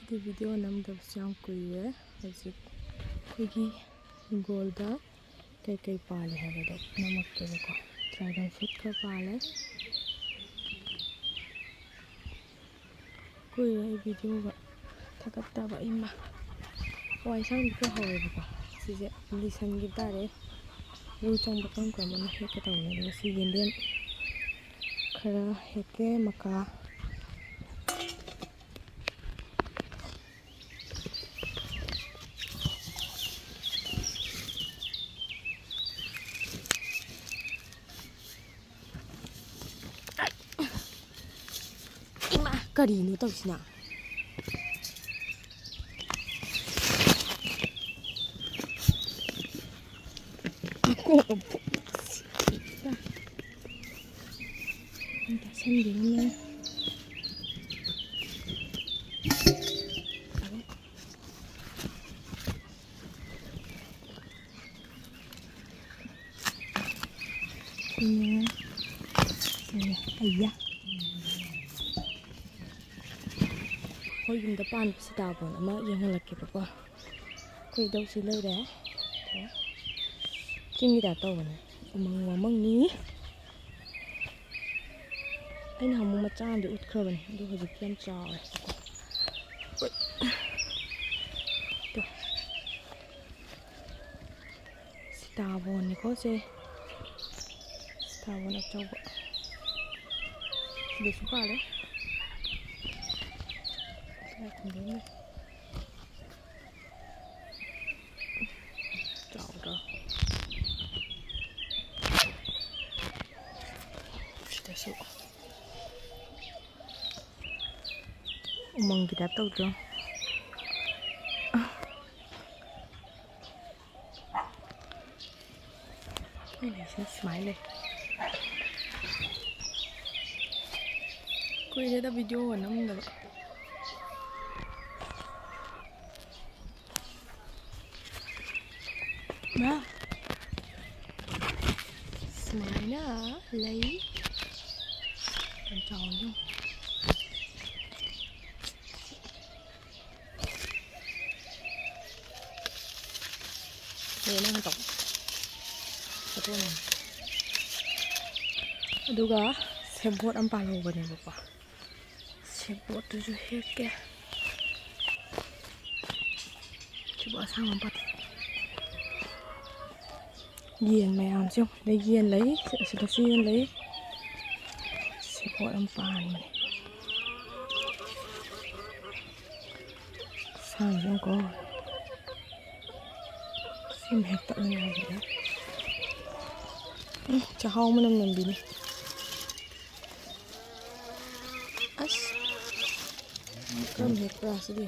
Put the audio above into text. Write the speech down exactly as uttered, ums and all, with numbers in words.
Video ꯅꯝꯗꯕꯁꯨ ꯌꯥꯝ ꯀꯨꯏꯔꯦ꯫ ꯍꯧꯖꯤꯛ ꯑꯩꯈꯣꯏꯒꯤ ꯍꯤꯡꯒꯣꯜꯗ ꯀꯩꯀꯩ ꯄꯥꯜꯂꯤ ꯍꯥꯏꯕꯗꯣ ꯅꯝꯃꯛꯀꯦꯕꯀꯣ꯫ ꯗ꯭ꯔꯥꯒꯟ ꯐ꯭ꯔꯨꯠ ꯈꯔ ꯄꯥꯜꯂꯦ꯫ ꯀꯨꯏꯔꯦ ꯑꯩ ꯚꯤꯗꯤꯑꯣꯒ ꯊꯥꯒꯠꯇꯕ꯫ ꯏꯃꯥ, ꯍꯋꯥꯏ ꯑꯁꯥꯡꯕꯤ ꯈꯔ ꯍꯧꯋꯦꯕꯀꯣ꯫ ꯁꯤꯁꯦ ꯂꯤꯁꯟꯈꯤꯕ ꯇꯥꯔꯦ꯫ ꯂꯧ ꯆꯪꯕ ꯀꯔꯝ ꯀꯔꯝꯕꯅꯣ ꯍꯦꯛꯀꯦ ꯇꯧꯕꯅꯦ꯫ ꯑꯗꯨꯒ ꯁꯤ ꯌꯦꯟꯗꯦꯝ ꯈꯔ ꯍꯦꯛꯀꯦ, ꯃꯀꯥ꯫ ꯏꯃꯥ, ꯀꯔꯤꯅꯣ ꯇꯧꯁꯤꯅ? ꯇꯥꯁꯟꯕꯤꯔꯝꯃꯦ꯫ ꯁꯤꯅꯦ꯫ ꯁꯤꯅꯦ꯫ ꯑꯩꯌꯥ꯫ ꯑꯩꯈꯣꯏ ꯌꯨꯝꯗ ꯄꯥꯟꯕ ꯁꯤꯇꯥꯕꯣꯟ ꯑꯃ ꯌꯦꯡꯍꯜꯂꯛꯀꯦꯕꯀꯣ꯫ ꯑꯩꯈꯣꯏ ꯏꯙꯧꯁꯤ ꯂꯩꯔꯦ꯫ ꯆꯤꯡꯒꯤ ꯇꯥꯏꯞ ꯇꯧꯕꯅꯦ꯫ ꯎꯃꯪ ꯋꯥꯃꯪꯅꯤ꯫ ꯑꯩꯅ ꯍꯥꯃꯨ ꯃꯆꯥ ꯑꯃꯗꯤ ꯎꯠꯈ꯭ꯔꯕꯅꯦ, ꯑꯗꯨ ꯍꯧꯖꯤꯛꯇꯤ ꯌꯥꯝ ꯆꯥꯎꯔꯦ꯫ ꯇꯣ꯫ ꯁꯤꯇꯥꯕꯣꯟꯅꯤꯀꯣ ꯁꯦ꯫ ꯁꯤꯇꯥꯕꯣꯟ ꯑꯆꯧꯕ꯫ ꯁꯤꯗꯁꯨ ꯄꯥꯜꯂꯦ꯫ ꯇꯤꯜꯍꯥꯏꯈꯨꯝꯕꯤ ꯑꯃ ꯂꯩ꯫ ꯆꯥꯎꯗ꯭ꯔꯣ? ꯁꯤꯗꯁꯨ꯫ ꯎꯃꯪꯒꯤ ꯇꯥꯏꯞ ꯇꯧꯗ꯭ꯔꯣ? ꯑꯩꯈꯣꯏ ꯂꯩꯁꯤꯅ ꯁꯨꯃꯥꯏꯅ ꯂꯩ꯫ ꯀꯨꯏꯔꯦꯗ ꯚꯤꯗꯤꯑꯣꯒ ꯅꯝꯗꯕ꯫ ꯃꯥ꯫ ꯁꯨꯃꯥꯏꯅ ꯂꯩ꯫ ꯌꯥꯝ ꯆꯥꯎꯋꯤ ꯌꯦꯡꯉꯨ꯫ ꯂꯣꯏꯅ ꯍꯟꯗꯣꯛ꯫ ꯐꯣꯇꯣ ꯅꯝ꯫ ꯑꯗꯨꯒ ꯁꯦꯕꯣꯠ ꯑꯃ ꯄꯥꯜꯍꯧꯕꯅꯦꯕꯀꯣ꯫ ꯁꯦꯕꯣꯠꯇꯨꯁꯨ ꯍꯦꯛꯀꯦ꯫ ꯁꯦꯕꯣꯠ ꯑꯁꯥꯡꯕ ꯑꯃ ꯄꯥꯜ-, ꯌꯦꯟ ꯃꯌꯥꯝꯁꯦ ꯌꯦꯡꯉꯨ꯫ ꯑꯗꯩ ꯌꯦꯟ ꯂꯩ, ꯑꯁꯤꯗꯁꯨ ꯌꯦꯟ ꯂꯩ꯫ ꯁꯦꯕꯣꯠ ꯑꯃ ꯄꯥꯟꯕꯅꯦ꯫ ꯁꯥꯡꯁꯦ ꯌꯦꯡꯉꯨꯀꯣ꯫ ꯁꯤꯃ ꯍꯦꯛ ꯇꯠꯂ ꯌꯥꯗ꯭ꯔꯦ꯫ ꯎꯝ, ꯆꯥꯛꯍꯥꯎ ꯃꯅꯝ ꯅꯝꯕꯤꯅꯤ꯫ ꯑꯁ! ꯀꯔꯝ ꯍꯦꯛꯄ꯭ꯔꯥ ꯁꯤꯗꯤ?